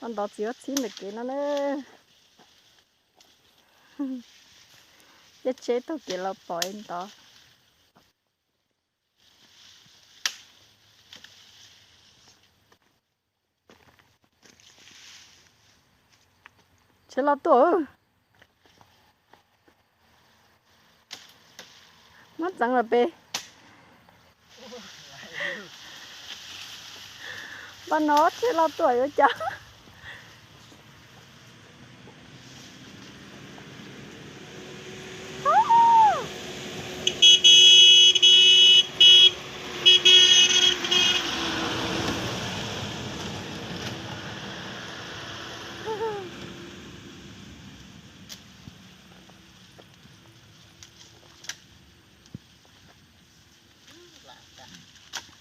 Los ntov txiv huab txhib ntawm kev no na. Caij tsheb taug kev los pom ntov. Tsheb loj tuaj. Muab txeev los pem. Pab no tsheb loj tuaj yuav cas.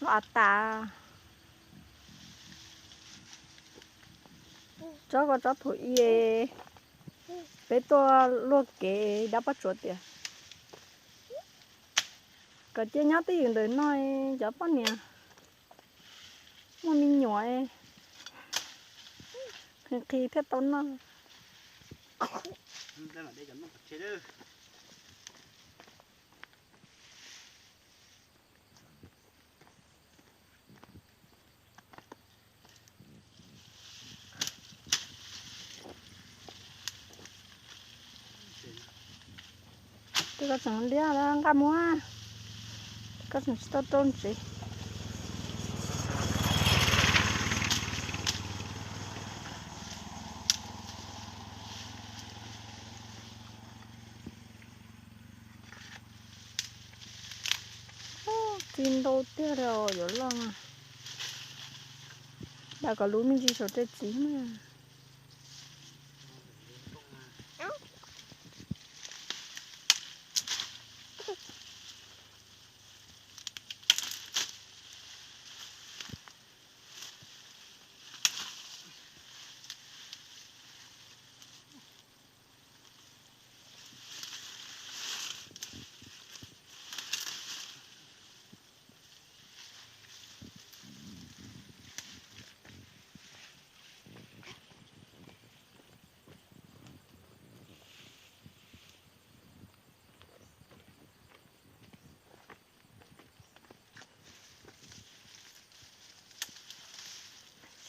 Los tas. Tsob ko tsob thaum ub peb tuaj luaj kev dab pob tsuas tias kom cia nyob twj ywm ntawm no, cov poj niam muaj me nyuam qhis qhis thiaj tau noj. Twb koj tseem liab nqaj muag, koj tseem tsis tau rau ntsev. Txiv ntau tiag li os, yuav loj. Dag kom lub me ntsis saum tej txiv na.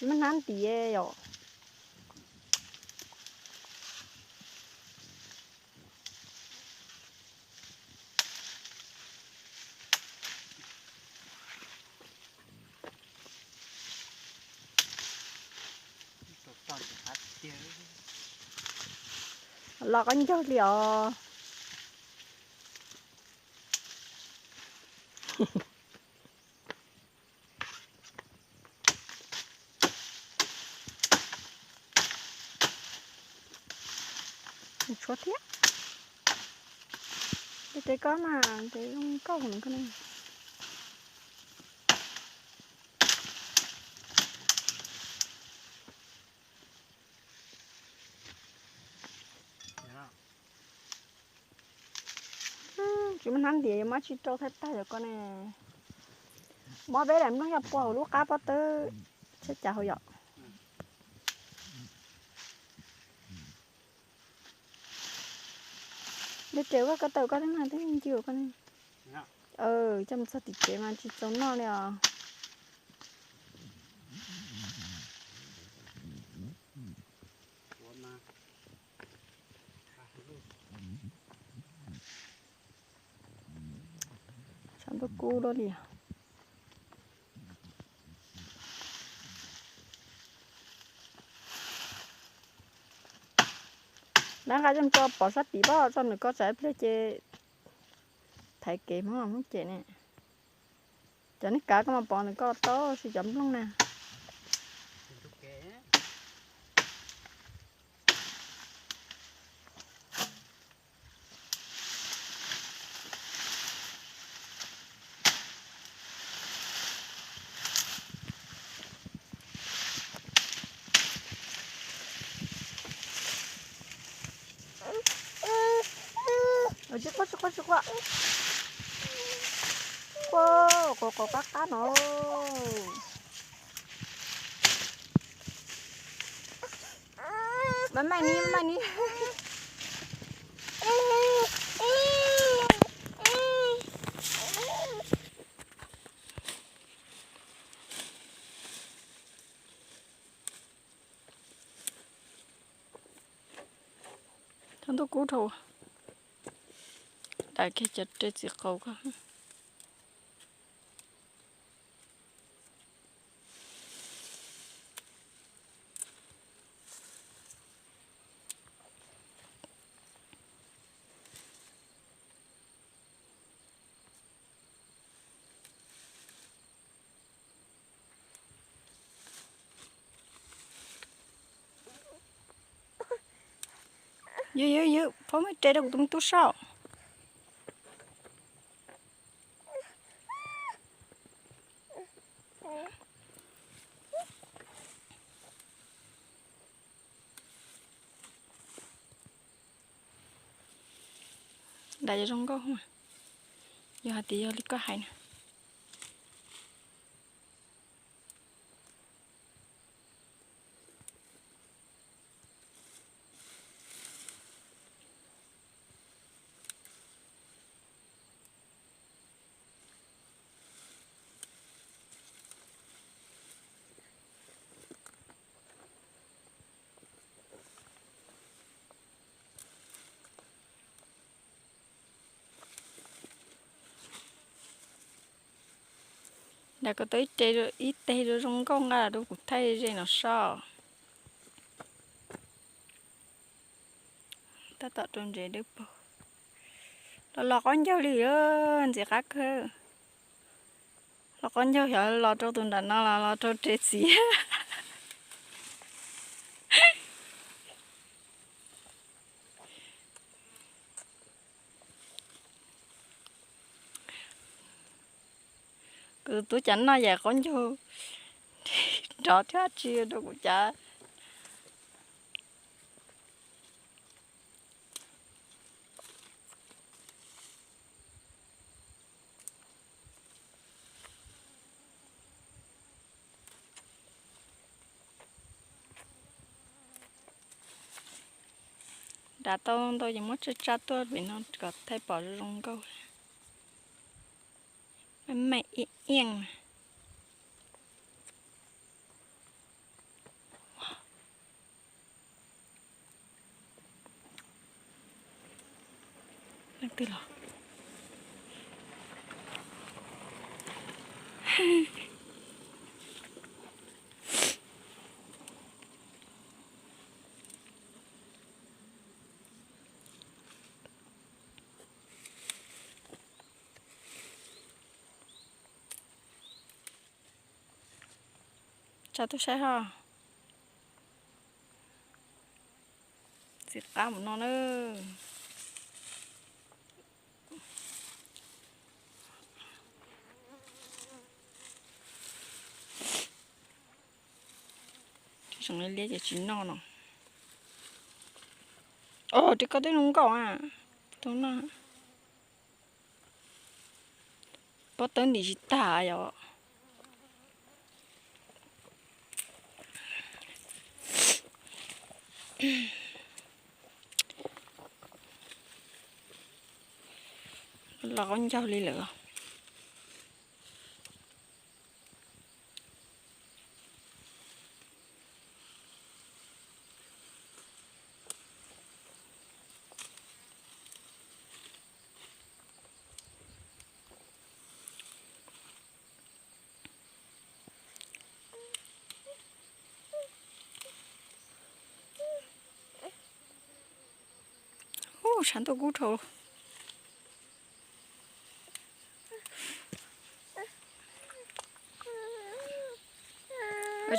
Tsis muaj hnab ntiav yom. Los qab ncaug li os. Tshuav thiab. Ces koj mas ces zoo nkauj no koj ne. Tsis muaj hnab ntiav yuav muab tsis rau thaij tag yom koj ne. Muab peb daim nplooj yog pua hauv lub qab pob tawb tsheb cas hauv yom. Dej res ua koj tawm koj teb mas twb ncw koj ne. Coj mus txog tim tsev mas tsis txaus noj li os. Tshav ntuj kub luaj li. Lawv nqa coj tso pov sab tid pab tso nws koj tsam ib pliag ces thaiv kev Hmoob Hmoob cem ne. Cov nej kav koj mas pov nws koj tau si cov nplooj na. Tsis quaj tsis quaj tsis quaj. Quaj quaj quaj qab qab no. Maj maj ni, maj maj ni. Thaum ntuj kub dhau, dam kiag cov rej txiv qaub ko. Yus, yus, yus, phob muab res rau kuv tus me tub saib. Dam yog zoo nkauj, yog hais tias yog li koj hais na. Dam kom tau ib teg, ib teg zoo zoo nkauj nqa los rau kuv thaij ze no saib. Tab tom rau ntsev dawb paug. Los los qaub ncaug li, ntxim qab kawg. Los qaub ncaug xyov los rau tus nram no los los rau res txiv. Kuv tus tub cas noj yam qaub ncaug nrov thiab tsis rau kuv cas. Dam tau ntau ces muab tsaj tsaj tuaj pem no kom thaij pom zoo zoo nkauj. Meej meej ib iaj. Leej twg los? Tsa tuaj saib ho. Ntxim qab mus no na. Tseem liab ces tsis noj no. Os, ris koj twb zoo nkauj a. Tau noj. Pob tawb ntim tsis tag yom. Los qaub ncaug li lawm. Ub, tshav ntuj kub dhau.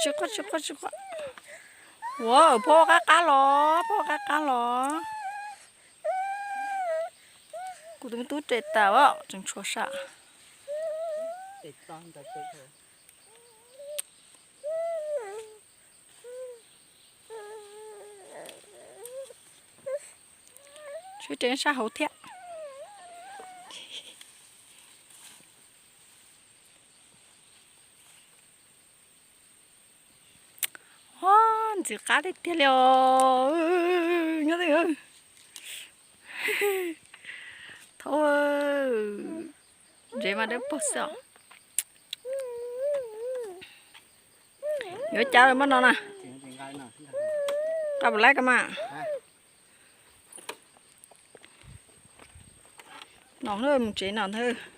Tsis quaj, tsis quaj, tsis quaj. Ua, phauj qab qab los, phauj qab qab los. Kuv tus me tub res tas os, tseem tshuav sab. Tshuav res sab hauv thiab. Ua, Ntxim qab tiag tiag li os. Nyob twg? Thaub, ntses mas dawb paug xwb os. Yuav cab lawm mas no na. Qab puas laib ko mas. No mus tsev no ntag.